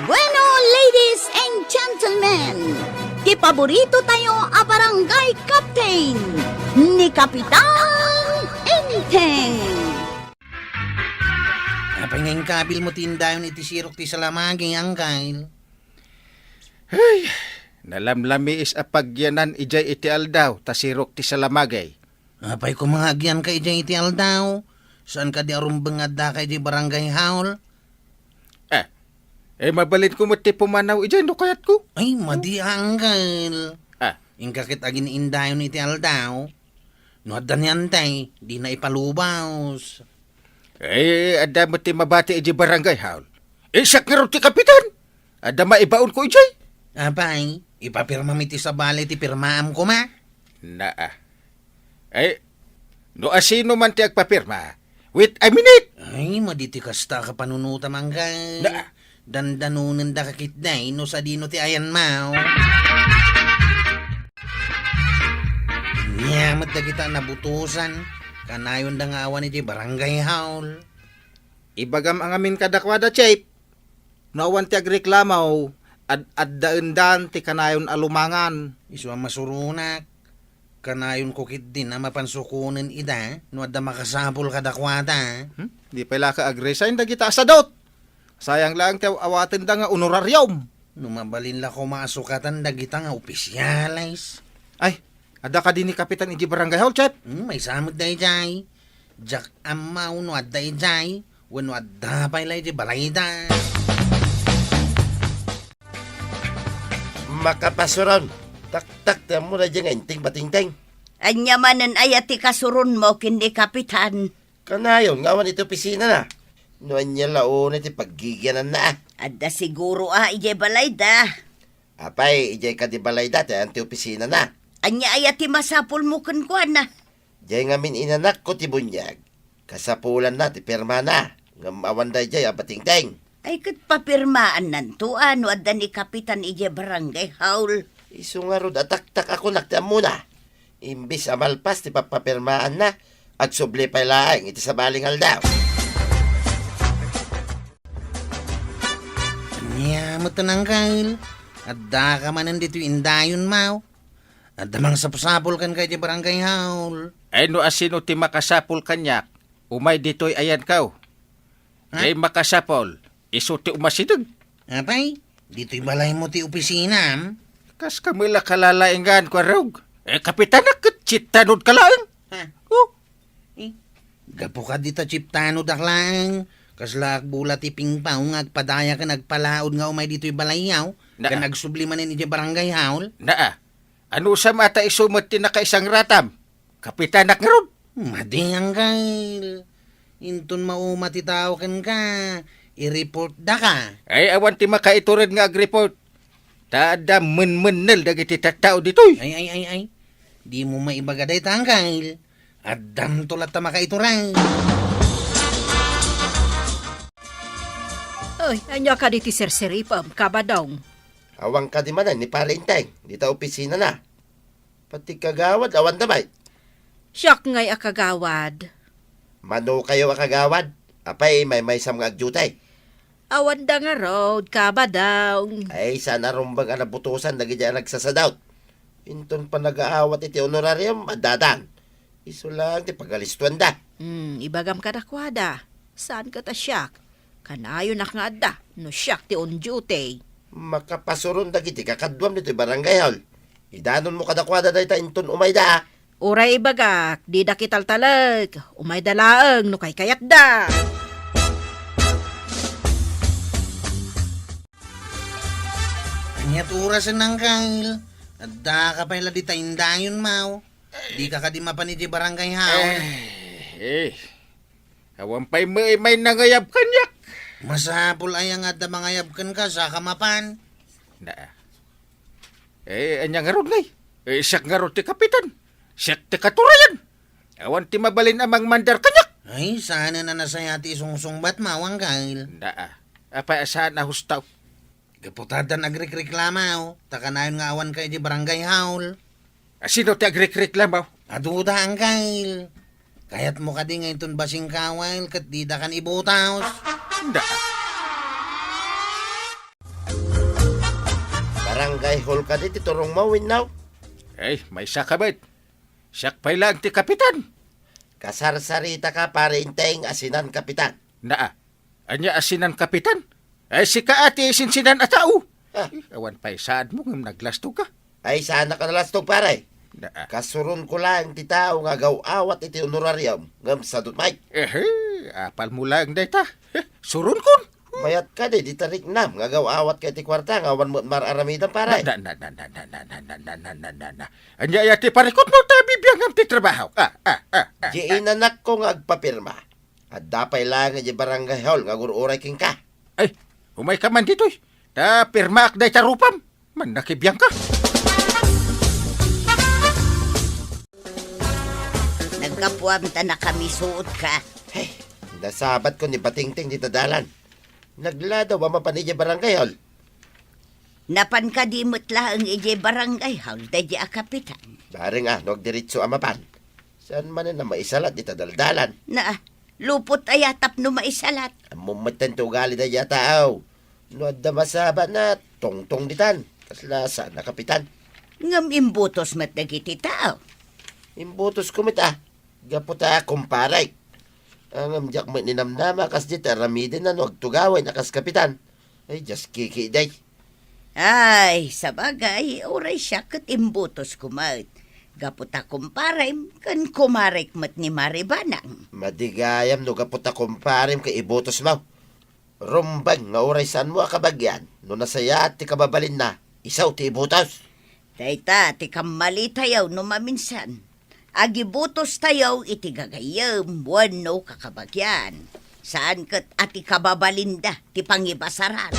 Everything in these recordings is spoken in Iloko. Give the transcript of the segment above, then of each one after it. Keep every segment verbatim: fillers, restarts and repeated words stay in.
Bueno, ladies and gentlemen, ti paborito tayo a barangay captain, ni Kapitan Enteng. Apay nga inkabil mo ti indayon iti sirok ti salamagi, Angkal? Ay, nalamlamiis a pagyanan idiay iti aldaw ta sirok ti salamagi. Apay koma nga agyanka idiay iti aldaw? Saan kadi a rumbeng nga addaka idiay barangay hall? Ah, eh, mabalinko met ti pumanaw idiay no kayatko. Ay, madi, Angkal. Ah. Inka ket agin-indayon iti aldaw. No adda ni Antay, dina ipalubos. Eh, adda met ti mabati idiay barangay hall. Eh, siak ngarud ti kapitan. Adda maibaonko idiay. Apay, ipapirmam iti sabali ti pirmaam koma. Naa. Eh, no asino man ti agpapirma, wait a minute! Ay, madi ti kasta a kapanunotam, Angkal. Na- Dandanonendaka ketdi no sadino ti ayanmo. Ania met dagita a nabutosan, kanayonda nga awan iti barangay hall. Ibagam ngamin kadakuada, Chief. No awan ti agreklamo, ad-addaendan ti kanayon a lumangan. Isu a masuronak. Kanayonko ketdin a mapan sukonen ida no adda makasapul kadakuada. Hmm? Di pay la ka agresign dagita a sadut. Sayang laeng ti aw-awatenda nga honorarium. No mabalin la koma a sukatan dagita nga opisyales. Ay, adda kadi ni Kapitan idiay barangay hall, Chief? Hmm, maysa met daydiay. Diak ammo no adda idiay, wenno adda pay la idiay balayda. Makapasuron. Taktak ti ammona diay nga Enteng, Batingteng. Ania manen aya ti kasuronmo ken ni Kapitan? Kanayon nga awan iti opisinana. No ania la unay ti paggigiananna, a? Adda siguro a idiay balayda. Apay, idiay kadi balayda ti ayan ti opisinana? Ania aya ti masapulmo kenkuana? Diay ngamin inanakko ti buniag. Kasapulanna ti pirmana, ngem awan daydiay a Batingteng. Ay, ket papirmaannanto a no adda ni Kapitan idiay barangay hall. Isu ngarud a taktak a kunak ti ammona. Imbes a malpas ti pappapirmaanna, agsubli pay laeng iti sabali nga aldaw. Ania met, Angkal? Addaka manen ditoy indayonmo? Adda mangsapsapul kenka iti barangay hall. Ay, no asino ti makasapul kaniak, umay ditoy ayanko. Ha? Diay makasapul, isu ti umasideg. Apay, ditoy balaymo ti opisinam? Kas kami la kalalaingan, Kuarog. Eh, kapitanak ket chiptanodka laeng. Ha? Oh. Eh, gapu kadi ta chiptanodak laeng, kasla akbula ti pingpaw nga agpadaya ken agpalaod nga umay ditoy balayyo, Na- ken agsubli manen idiay barangay hall? Naa. Anusam a ta isu met ti nakaisangratam? Kapitanak ngarud. Madi, Angkal. Inton mauma ti tao kenka, i-report daka. Ay, awan ti makaitured nga ag-report. Ta adda menmennel dagiti tattao ditoy. Ay, ay, ay, ay. Dimo maibaga dayta, Angkal. Addamto latta makaitured. Ay, ania kadi ti serseripaem, Kabadong? Awan kadi manen ni Pare Enteng, dita opisinana. Pati kagawad, awanda met. Siak ngay a kagawad. Mano kayo a kagawad? Apay, maymaysam nga agdiute? Awanda ngarud, Kabadong. Ay, saan a rumbeng a nabutosan dagiti a nagsasadot. Inton panagaawat iti honorarium, addadan. Isu laeng ti pagalistuenda. Hmm, ibagam kadakuada. Saan ket a siak? Kanayonak nga adda no siak ti on duty. Makapasuron dagiti kakaduam ditoy barangay hall. Idanonmo kadakuada dayta inton umayda. Uray ibagak, didak italtalek. Umayda laeng no kaykayatda. Ania ti orasen, Angkal? Addaka pay la dita indayonmo. Dika kadi mapan iti barangay hall? Eh, eh. Awan pay met may nangayab kaniak. Masapul aya nga adda mangayab kenka, saka mapan. Na. Eh, ania ngarud ngay? Eh, siak ngarud ti kapitan. Siak ti katurayan. Awan ti mabalin a mangmandar kaniak. Ay, saan a nasaya ti isungsungbatmo, Angkal? Na. Apay a saan a husto? Gapu ta addan agrikreklamo, ta kanayon nga awanka iti barangay hall. A, sino ti agrikreklamo? Aduda, Angkal. Kayatmo kadi nga inton basing kawil ket didakan ibutos? Anda? Barangay hall kadi ti turongmo wenno? Ay, maysa ka met. Siak pay laeng ti kapitan. Kasarsaritaka, Pare Enteng, a sinan kapitan. Naa, ania a sinan kapitan? Ay, sika a ti sinsinan a tao. Ah. Eh, awan pay saadmo ngem naglastogka. Ay, saanak a nalastog, pare. Naa. Kasuronko laeng ti tao nga agaw-awat iti honorarium ngem sadut met. Ehe, apalmo laeng dayta. Eh, suronkon. Mayat kadi dita riknam nga agaw-awatka iti kuarta nga awan met mar-aramidem, pare. Na, na, na, na, na, na, na, na, na, na, na, na, na. Ania aya ti parikutmo ta bibiangam ti trabaho? Ah, ah, ah, ah, Di ah. Inanakko nga agpapirma. Adda pay laeng idiay barangay hall nga agur-uray kenka. Ay, umayka man ditoy. Ta pirmaak dayta rupam. Mannakibiangka. Naggapuam ta nakamisuotka. Hey, nasabatko ni Batingting dita dalan. Nagladaw a mapan idiay barangay hall. Napan kadi met laeng idiay barangay hall daydi a kapitan? Bareng a, no agdiretso a mapan. Saan manen a maisalat dita daldalan? Na, lupot aya tapno maisalat? Ammom metten ti ugali daydi a tao. No adda masabatna, tungtong ditan. Kasla saan a kapitan. Ngem imbutos met dagiti tao. Imbutosko met a. Gapu ta kumparek. Ngem diak met ninamnama a kasdi ti aramidenna no agtugawen a kas kapitan. Ay, dias kiki, day. Ay, sabagay, uray siak ket imbutosko met. Gapu ta kumparem ken kumarek met ni Mari Banang. Madi gayam no gapu ta kumparem ket ibutosmo. Rumbeng nga uray saanmo a kabagian no nasayaat ti kababalinna, isu ti ibutos. Dayta ti kammalitayo no maminsan. Agibutostayo iti gagayyem wenno kakabagian. Saan ket a ti kababalinda ti pangibasaran.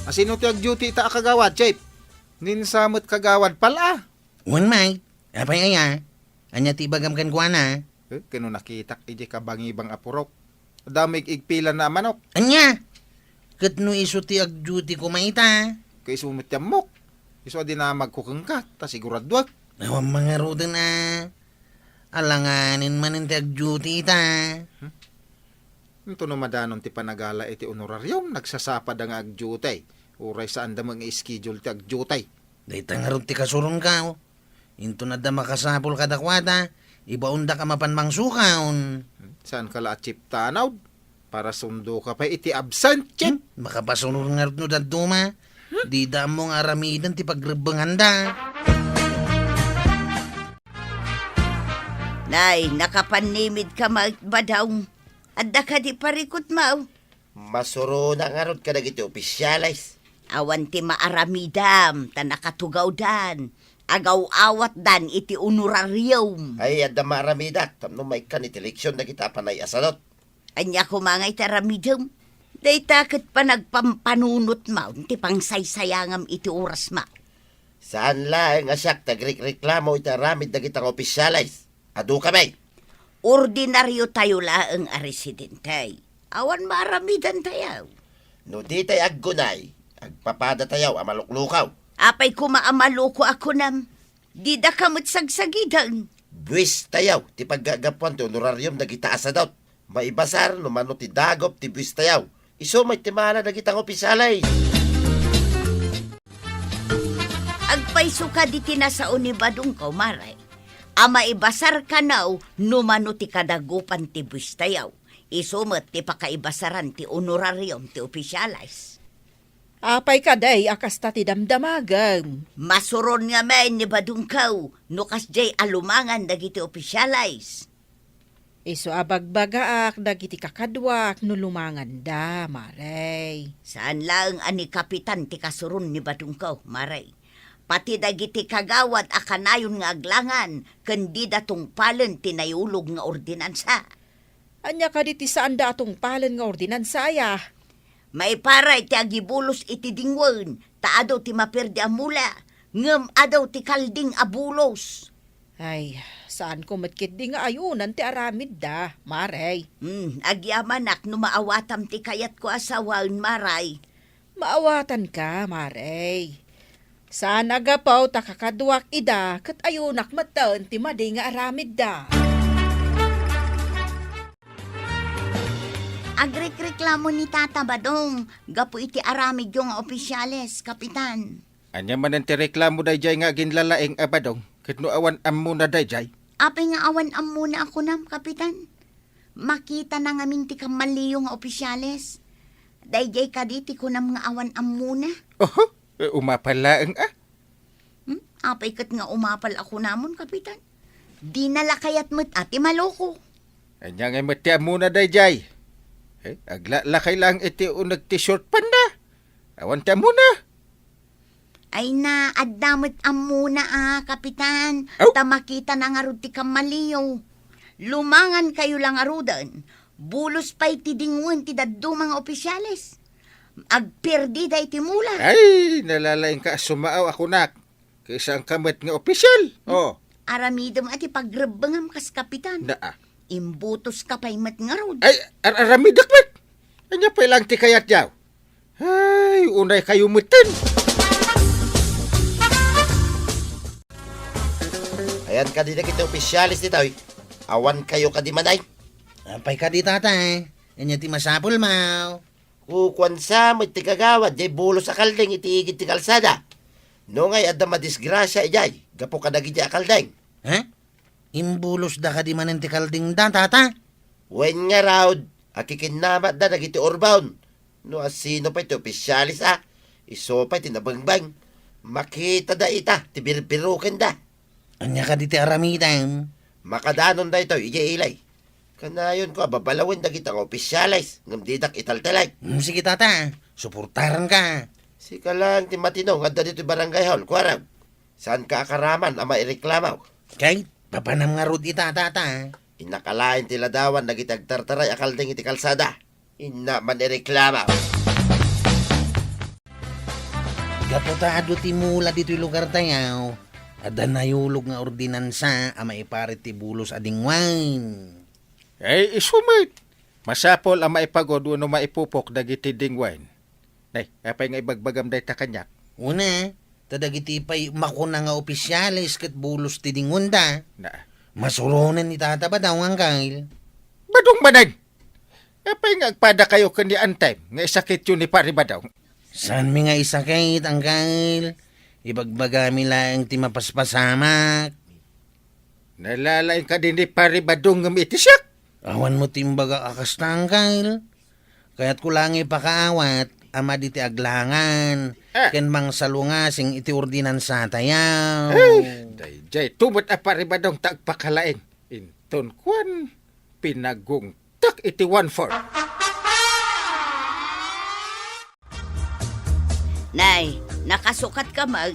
Asino ti agduty ita a kagawad, Chief? Ninsa met kagawad pal a? Wen, Mike. Apay aya? Ania ti ibagam kenkuana? Eh, ken no nakitak idiay kabangibang a purok. Adda mig-igpilanna a manok. Ania? Ket no isu ti agduty koma ita? Ket isu met ti ammok. Isu a dinamagko kenka, ta siguraduak. Awan mangaruden a. Alanganen manen ti agduty ita. Hmm? Intono madanon ti panagala iti honorarium, nagsasapad nga agduty. Uray saanda met nga schedule ti agduty. Dayta ngarud ti kasuronka, o. Intono adda makasapul kadakuada, ibaondak a mapan mangsukaon. Saanka la a chief tanawd? Para sundoka pay iti absent, chief. Hmm? Makapasunor ngarud no dadduma. Hmm? Dida ammo nga aramiden ti pagrebbenganda. Nay, nakapannimidka met, Badong. Adda kadi parikutmo? Masuronak ngarud kadagiti opisyales. Awan ti maaramidam, ta nakatugawdan. Agaw-awatdan iti honorarium. Ay, adda maaramidak tapno maikkan iti leksyon dagiti a panay a sadut. Ania koma nga iti aramidem? Dayta ket panagpampanunotmo ti pangsaysayangam iti orasmo. Saan laeng a siak ti agrikreklamo iti aramid dagita nga opisyales. Adu kami. Ordinariotayo laeng a residente. Awan maaramidantayo. No ditay aggunay, agpapadatayo a maluklukaw. Apay koma a maluko a kunam? Didaka met sagsagiden. Buwestayo ti paggagapuan ti honorarium dagita a sadut. Maibasar no mano ti dagup ti buwestayo. Isu met ti maala dagita nga opisyales. Agpayso kadi ti nasao ni Badongko, Mare, a maibasar kano no mano ti kadagupan ti buwestayo. Isu met ti pakaibasaran ti honorarium ti opisyales. Apay kadi a kasta ti damdamagem? Masuron ngamin ni Badongko no kasdiay a lumangan dagiti opisyales. Isu a bagbagaak dagiti kakaduak no lumanganda, Mare. Saan laeng a ni Kapitan ti kasuron ni Badongko, Mare. Pati dagiti kagawad a kanayon nga aglangan ken dida tungpalen ti nayulog nga ordinansa. Ania kadi ti saanda a tungpalen nga ordinansa aya? Maiparay ti agibulos iti dingwen, ta adu ti maperdi a mula, ngem adu ti kalding a bulos. Ay, saanko met ketdi nga ayonan ti aramidda, Mare. Hmm, agyamanak no maawatam ti kayatko a sawen, Mare. Maawatanka, Mare. Saan a gapu ta kakaduak ida ket ayonak metten ti madi nga aramidda. Agrekreklamo ni Tata Badong gapu iti aramidyo nga opisyales, Kapitan. Ania manen ti reklamo daydiay nga aginlalaing a Badong? Ket no awan ammona daydiay? Apay nga awan ammona a kunam, Kapitan? Makitana ngamin ti kammaliyo nga opisyales. Daydiay kadi ti kunam nga awan ammona? Oho, e, umapal laeng a. Hmm? Apay ket nga umapal a kunamon, Kapitan? Dina la kayat met a ti maloko. Ania ngay met ti ammona daydiay? E, aglalakay laeng iti uneg ti short panda. Awan ti ammona. Ay na, adda met ammona a, Kapitan. Aw! Ta makitana ngarud ti kammaliyo. Lumangankayo la ngaruden. Bulos pay ti dingwen ti dadduma nga opisyales. Agperdida iti mula. Ay, nalalaingka a sumaaw a kunak. Kaysaanka met nga opisyal. Hmm? Oh. Aramidem a ti pagrebbengam kas kapitan. Naa. Imbutoska pay met ngarud. Ay, ar-, aramidek met. Ania pay laeng ti kayatyo? Ay, unay kayo metten. Ayan kadi dagiti opisyales ditoy. Awan kayo kadi manay. Apay kadi, Tata? Ania ti masapul, maw? Kukuan sa met ti kagawad, jay bulos a kalding iti igid ti kalsada. No ngay adda madisgrasia idiay, gapu kadagiti a kalding. Ha? Imbulos da kadi manen ti kalding da, Tata? Wen ngarud, akikinnamatda dagiti urbon. No asino pay ti opisyales a, isu pay ti nabengbeng. Makita da ita, ti birbiruken da. Ania kadi ti aramidem? Makadanon daytoy, idiay ilay. Kanayonko a babalawen dagita nga opisyales, ngem didak italtalek. Hmm, sige, Tata. Suportaranka. Sika laeng ti matino nga adda ditoy barangay hall, kuarem. Saanka a karaman a maireklamo. Kay, papanam ngarud ita, Tata. Innak alaen ti ladawan dagiti agtartaray a kalding iti kalsada. Innak man ireklamo. Gapu ta adu ti mula ditoy lugar tayo, adda nayulog nga ordinansa a maiparit ti bulos a dingwen. Ay, isu met. Masapul a maipagod wenno maipupok dagiti dingwen. Nay, apay nga ibagbagam dayta kaniak? Una, ta dagiti pay makuna nga opisyales ket bulos ti dingwenda. Na. Masuronen ni Tata Badong, Angkel. Badong manen! Apay nga agpada kayo ken ni Antem nga isakityo ni Pari Badong? Saanmi nga isakit, Angkel. Ibagbagami laeng ti mapaspasamak. Nalalaing kadi ni Pari Badong ngem iti siak? Awan mo ti imbaga a kasta, Angkel. Kayatko laeng ipakaawat a madi ti aglangan Ah. ken mangsalungasing iti ordinansa tayo. Ay, daydiay, tumet a Pari Badong ta agpakalaing. Inton kuan, pinagungtak iti one-fourth. Nay, nakasukat ka met.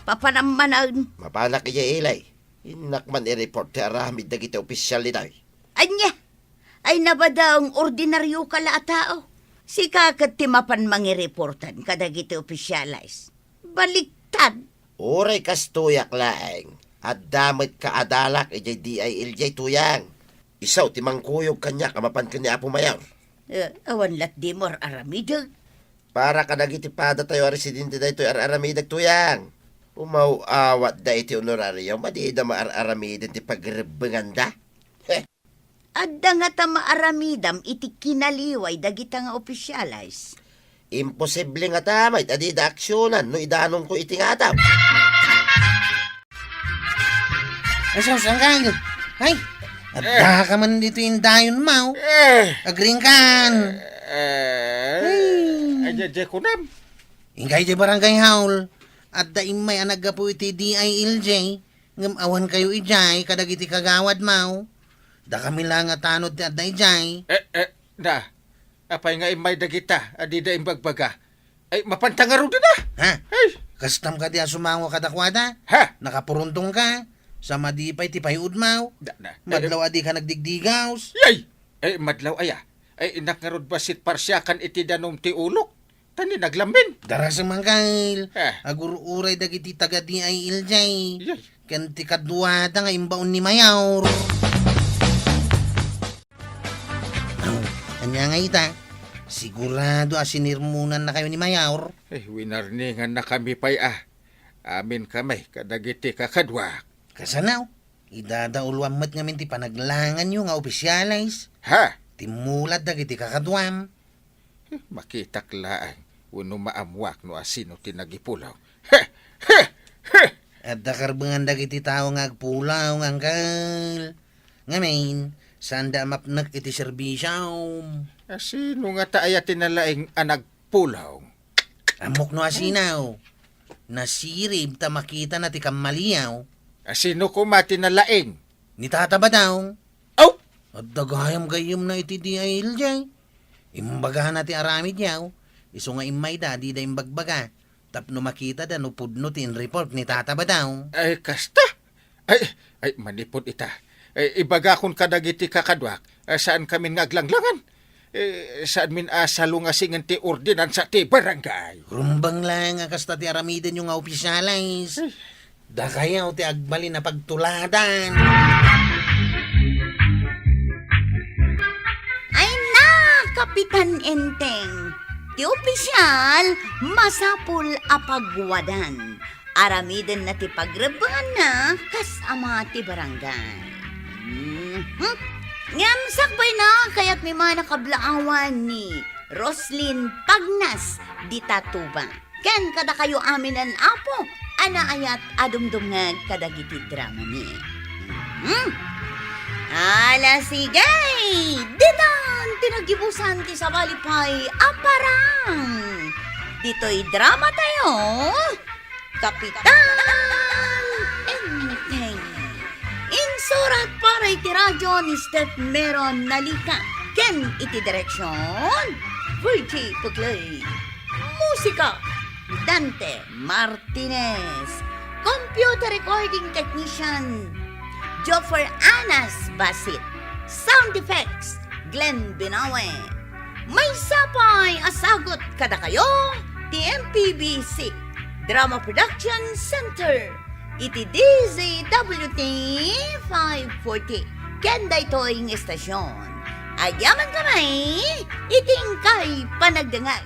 Papanam manen. Mapanak idiay ilay. Innak man i-report ti aramid dagiti opisyal ditoy. Ania? Ay, nabadong, ordinaryo ka la a tao. Sika ket ti mapan mangireportan kadagiti opisyales. Baliktad. Uray kastoyak laeng, adda met kaadalak idiay D I L J, Tuyang. Isu ti mangkuyog kaniak a mapan ken ni Apo Mayor. Eh, awan latdimo ar-aramidek. Para kadagiti padatayo a residente daytoy ar-aramidek, Tuyang. Umaw-awatda iti honorario, madida maar-aramiden ti pagrebbenganda. Heh. Adda ngata maaramidam iti kinaliway dagita nga opisyales? Imposible ngata met a dida aksionan no idanonko iti ngataw. Ay, sus, Angkel. Ay, adda ka man ditoy indayon, maw. Eh. Agriingkan. Eh, Ay. Ay, jay, jay kunam. Inkay jay barangay hall. Adda immay a naggapu iti D I L J. Ngem awan kayo idiay kadagiti kagawad, maw. Dakami la nga tanod ti adda idiay. Eh, eh, na. Apay nga immay dagita a dida imbagbaga? Ay, mapanta ngaruden a? Ha? Ay! Kastam kadi a sumango kadakuada? Ha? Nakapuruntong ka? Sa madi pay ti pay-od, maw? Da, da. Madlaw a di ka nagdigdigaws? Yay! Ay, madlaw aya. Ay, innak ngarud bassit parsiakan iti danum ti ulok. Ta ni naglamin. Darasem, Angkel. Eh. Agur-uray dagiti taga D I L J. Yay. Ken ti kaduada nga imbaon ni Mayor. Aw, ania nga ita? Sigurado a sinirmonannakayo ni Mayor. Eh, winarningannakami pay a. Amin kami kadagiti kakaduak. Kasano? Idadauluan met ngamin ti panaglanganyo nga opisyales. Ha? timmulad dagiti kakaduam. Eh, makitak laeng wenno maammuak no asino ti nagipulaw. He! He! He! Adda karbengan dagiti tao nga agpulaw, Uncle. Ngamin, saanda a mapnek iti serbisiom. Asino ngata aya ti nalaing a nagpulaw? Ammok no asino. Nasirib ta makitana ti kammaliaw. Asino koma ti nalaing? Ni Tata Badong. Aw! Adda gayam gayyemna iti D I L J. Imbagana ti aramidyo, isu nga immayda dida imbagbaga tapno makitada no pudno ti in-report ni Tata Badong. Ay, kasta? Ay, ay, manipud ita. Ay, ibagakon kadagiti kakaduak, a, saankamin nga aglanglangan. Eh, saanmin a salungasingen ti ordinansa ti barangay. Rumbeng laeng a kasta ti aramidenyo nga opisyales. Ay. Dakayo ti agbalin a pagtuladan. Ay na, Kapitan Enteng! Ti opisyal, masapul a pagwadan. Aramidenna ti pagrebbenganna kas ama ti barangay. Mhm. Ngem sakbayna, kayatmi man a kablaawan ni Roslyn Pagnas dita Tuba. Ken kadakayo aminen, Apo, a naayat a dumdumngeg kadagiti dramami. Mhm. Ala, sige! Ditan ti naggibusan ti sabali pay a parang! Ditoy dramatayo, Kapitan Enteng. Insurat para iti radyo ni Steph Meron Nalika ken iti direksion, Virgie Puglay. Musika, Dante Martinez. Computer recording technician, Joffer Anas Basit. Sound effects, Glenn Binawe. Maysa pay a sagut kadakayo ti M P B C Drama Production Center iti D Z W T five forty ken daytoy nga estasion. Agyaman kami iti inkay panagdengngeg.